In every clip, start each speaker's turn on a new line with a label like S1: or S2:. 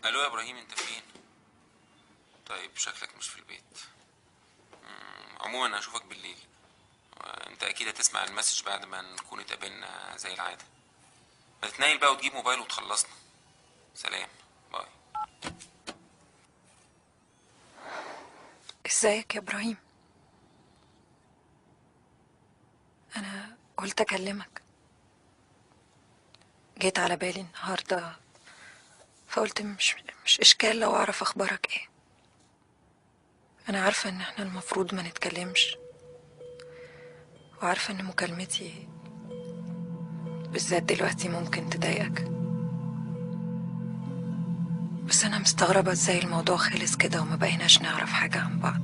S1: الو يا ابراهيم، انت فين؟ طيب شكلك مش في البيت. عموما هشوفك بالليل. انت اكيد هتسمع ال message بعد ما نكون اتقابلنا زي العادة. ما تتنيل بقى وتجيب موبايل وتخلصنا. سلام، bye.
S2: ازيك يا ابراهيم؟ انا قلت اكلمك، جيت على بالي النهارده فقلت مش اشكال لو اعرف اخبارك ايه. انا عارفه ان احنا المفروض ما نتكلمش، وعارفه ان مكالمتي بالذات دلوقتي ممكن تضايقك، بس انا مستغربه ازاي الموضوع خلص كده وما بقيناش نعرف حاجة عن بعض.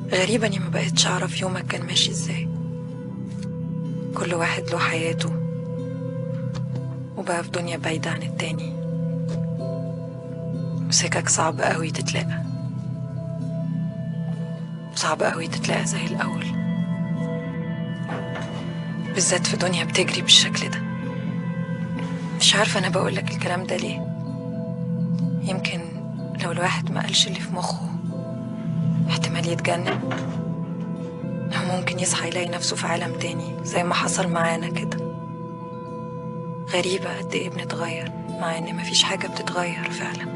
S2: غريبة اني ما بقتش اعرف يومك كان ماشي ازاي. كل واحد له حياته وبقى في دنيا بعيدة عن التاني، وسكك صعب قوي تتلاقى، صعب قوي تتلاقى زي الاول، بالذات في دنيا بتجري بالشكل ده. مش عارفة أنا بقولك الكلام ده ليه. يمكن لو الواحد ما قالش اللي في مخه احتمال يتجنن، أو ممكن يصحى يلاقي نفسه في عالم تاني زي ما حصل معانا كده. غريبة قد إيه بنتغير مع إن مفيش حاجة بتتغير فعلا.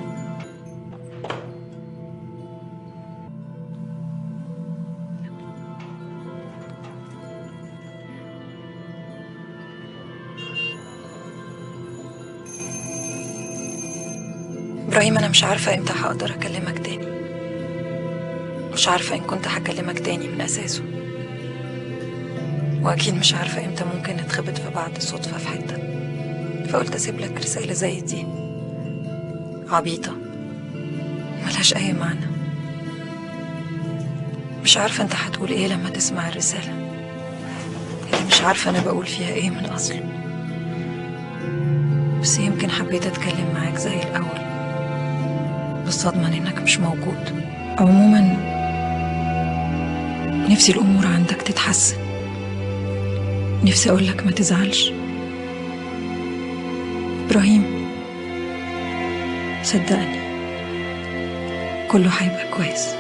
S2: إبراهيم، أنا مش عارفة إمتى هقدر أكلمك تاني، مش عارفة إن كنت هكلمك تاني من أساسه، وأكيد مش عارفة إمتى ممكن نتخبط في بعض صدفة في حتة. فقلت أسيب لك رسالة زي دي عبيطة ملهاش أي معنى. مش عارفة أنت هتقول إيه لما تسمع الرسالة اللي مش عارفة أنا بقول فيها إيه من أصله، بس يمكن حبيت أتكلم معاك زي الأول بالصدمة إنك مش موجود. عموما نفسي الأمور عندك تتحسن، نفسي أقولك ما تزعلش إبراهيم، صدقني كله هيبقى كويس.